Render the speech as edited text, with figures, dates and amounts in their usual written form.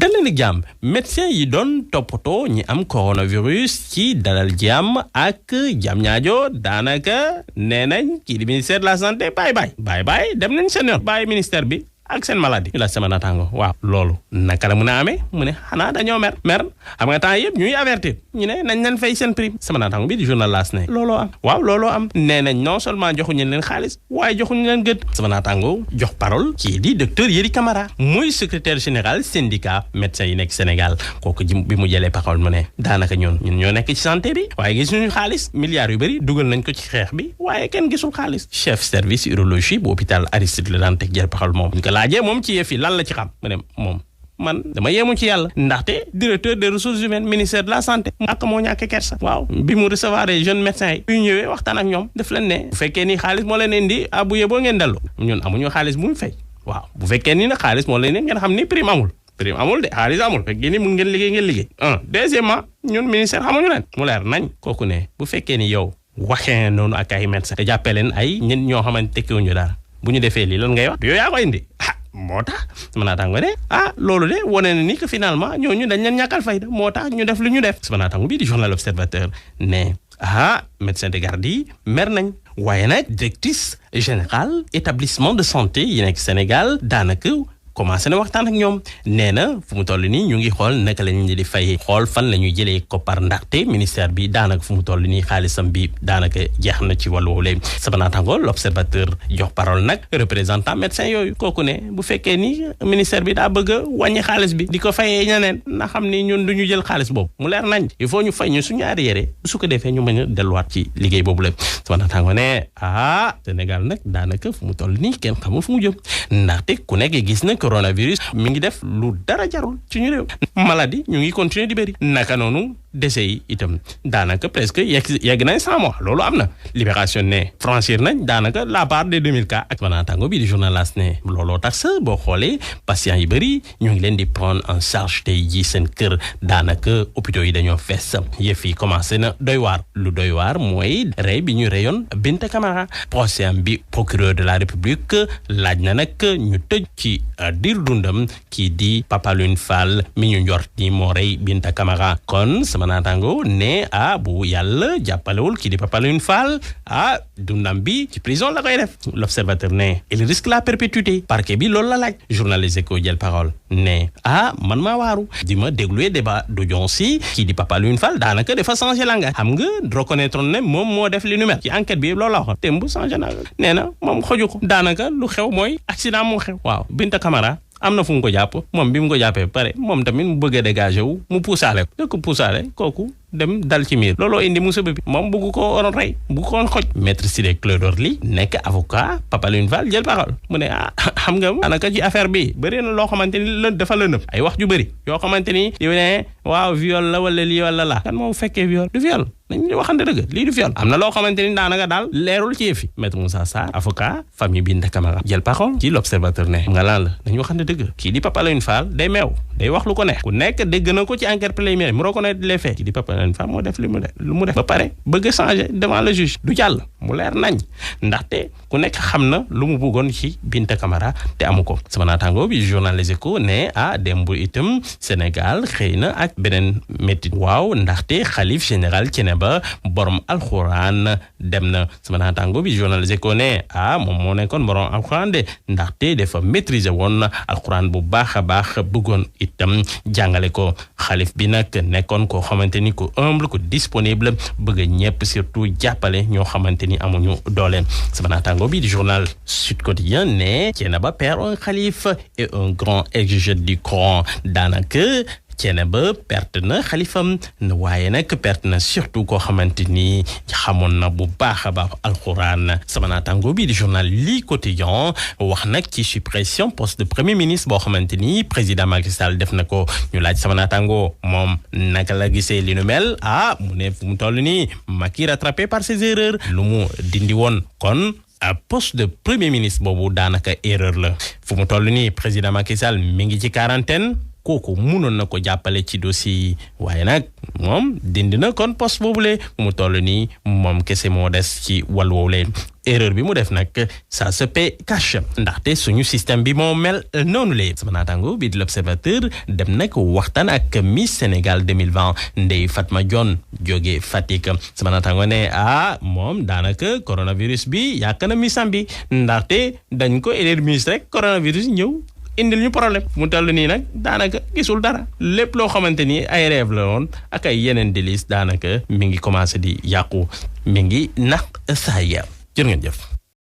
dal leen ak jàmm médecin yi doon toppatoo ñi am coronavirus ci Dalal Jàmm ak Diamniadio daanaka nee nañ kii di ministère de la santé bye dem nañ seen yoon bàyyi ministère bi ak seen maladie ñu la sama naataango waaw loolu naka la mun a amee mu ne xanaa dañoo mer xam nga temps yëpp ñuy avertir ñu ne nañ leen fay seen prime sama naataango bi di journal L'As ne looloo am waaw looloo am nee nañ non seulement joxuñu leen xaalis waaye joxuñu leen gëdd sama naataango jox parole kii di docteur Yeri Camara muy secrétaire général syndicat médecins yi nekk Sénégal kooku bi mu jëlee parole mu ne daanaka ñun ñoo nekk ci santé bi waaye gisuñu xaalis milliards yu bëri dugal nañ ko ci xeex bi waaye kenn gisul xaalis chef service urologie bu hôpital Aristide Le Dantec jël parole moom laajee moom ci yëf yi lan la ci xam mu ne moom man dama yéemu ci yàlla ndaxte directeur des ressources humaines ministère de la santé ak moo ñàkk kersa waaw bi mu recevoir les jeunes médecins yi ñëwee waxtaan ak ñoom def leen ne bu fekkee ni xaalis moo leen indi bu yeboo ngeen dellu ñun amuñu xaalis bu mu fay waaw bu fekkee ni nag xaalis moo leen ne ngeen xam ni prime amul de xaalis amul fekkee ni mun ngeen liggéey deuxièmement ñun ministère xamuñu leen mu leer nañ kooku ne bu fekkee ni yow waxee noonu ak ay médecins te jàppee leen ay ñen ñoo xamante tekkiwuñu dara bu ñu defee lii lan ngay wax yow yaa ko indi moo tax sama naataango de loolu de wane na ni que finalement ñooñu dañ leen ñàkkal fayda moo tax ñu def lu ñu def sama naataango bii di journal L'Observateur ne médecin de garde yi mer nañ waaye nag directrice générale établissement de santé yi nekk Sénégal daanaka commencé na waxtaan ak ñoom nee na fu mu toll nii ñu ngi xool naka la ñu di fay xool fan la ñuy jëlee koppar ndaxte ministère bi daanaka fu mu toll nii xaalisam bi daanaka jeex na ci wàllu woowu sama naataango L'Observateur jox parole nag représentant médecin yooyu kooku ne bu fekkee ni ministère bi daa bëgg a wàññi xaalis bi di ko fayee ñeneen na xam ni ñun du ñu jël xaalis boobu mu leer nañ il faut ñu fay ñu suñu arriéré su ko defee ñu mën a delluwaat ci liggéey boobu la sama naataango ne Sénégal nag daanaka fu mu toll nii kenn xamul fu mu jëm ndaxte ku nekk gis na coronavirus mi ngi def lu dara jarul ci ñu réew maladie ñu ngi continuer di bëri naka noonu décès yi itam daanaka presque yegg nañ 100 mois loolu am na Libération ne franchir nañ daanaka la barre des 2000 cas ak naataango bi di journal L'As ne looloo tax sa boo xoolee patients yi bëri ñu ngi leen di prendre en charge tey ji seen kër daanaka hôpitaux yi dañoo fees yëf yi commencé na doy waar lu doy waar mooy rey bi ñu reyoon Binta Camara procès bi procureur de la République laaj na nag ñu tëj ci diir dundam kii di Papa Alioune Fall mi ñu njort ni moo rey Binta Camara kon sama naataango ne bu yàlla jàppalewul kii di Papa Alioune Fall dundam bi ci prison la koy def L'Observateur ne il risque la perpétuité parquet bi loolu la laaj journaliste ko jël parole ne man maa waaru di ma dégluwee débat d'audience yi kii di Papa Alioune Fall daanaka dafa changé langage xam nga reconnaître ne moom moo def li nu mel ci enquête bi loolu la waxoon temb changé na nee na moom xoju ko daanaka lu xew mooy accident moo xew waaw Binta Camara am na fu mu ko jàpp moom bi mu ko jàppee pare moom tamit mu bëgg a dégager wu mu puusaale ko kooku dem dal ci miir looloo indi musiba bi moom bëgg ko woon rey bëgg ko woon xoj maître Ciré Clédor Ly nekk avocat Papa Alioune Fall jël parole mu ne xam nga daanaka ci affaire bi bëri na loo xamante ni dafa la nëb ay wax ju bëri yoo xamante ni di ne waaw viol la wala lii wala la kan moo fekkee viol du viol nañ waxante dëgg lii du viol am na loo xamante ni daanaka daal leerul ci yëf yi maître Moussa Sarr avocat famille Binta Camara jël parole ci L'Observateur ne nga lan la nañu waxante dëgg kii di Papa Alioune Fall day meew day wax lu ko neex ku nekk dégg na ko ci enquête préliminaire mu reconnaître les faits kii di Papa Alioune Fall moo def lu mu def ba pare bëgg a changer devant le juge du jàll mu leer nañ ndaxte ku nekk xam na lu mu bëggoon ci Binta Camara te amu ko sama naataango bi journal Les Échos ne démb itam Sénégal xëy na ak beneen métti waaw ndaxte xalif général Thiénaba borom alxuraan dem na sama naataango bi journal Les Échos ne moom moo nekkoon borom alxuraan de ndaxte dafa maîtriser woon alxuraan bu baax a baax bëggoon itam jàngale ko xalif bi nag nekkoon koo xamante ni ku humble ku disponible bëgg ñëpp surtout jàppale ñoo xamante ni amuñu doole sama naataango bi di journal Sud Quotidien ne Thiénaba perd un xalif et un grand exégète du Coran daanaka Thiénaba perte na xalifam waaye nag perte na surtout koo xamante ni xamoon na bu baax a baax alxuraan sama naataango bi di journal Le Quotidien wax nag ci suppression poste de premier ministre boo xamante ni président Macky Sall def na ko ñu laaj sama naataango moom naka la gisee li nu mel mu ne fu mu toll nii Macky rattrapé par ses erreurs lu mu dindi woon kon poste de premier ministre boobu daanaka erreur la fu mu toll nii président Macky Sall mi ngi ci quarantaine kooku mënoon na ko jàppale ci dossier yi waaye nag moom dindi na kon poste boobule mu toll nii moom kese moo des ci wàll woowule erreur bi mu def nag ça se paie cash ndaxte suñu système bi moo mel noonu le sama naataango bii di l'Observateur dem nag waxtaan ak Miss Sénégal 2020 Ndeye Fatma Dione jóge Fatick sama naataango ne moom daanaka coronavirus bi yàq na missam bi ndaxte dañ ko élire Miss rek coronavirus ñëw indil ñu problème mu toll nii nag daanaka gisul dara lépp loo xamante ni ay rêve la woon ak ay yeneen délices daanaka mi ngi commencé di yàqu mi ngi nax saa ya jërë ngeen jëf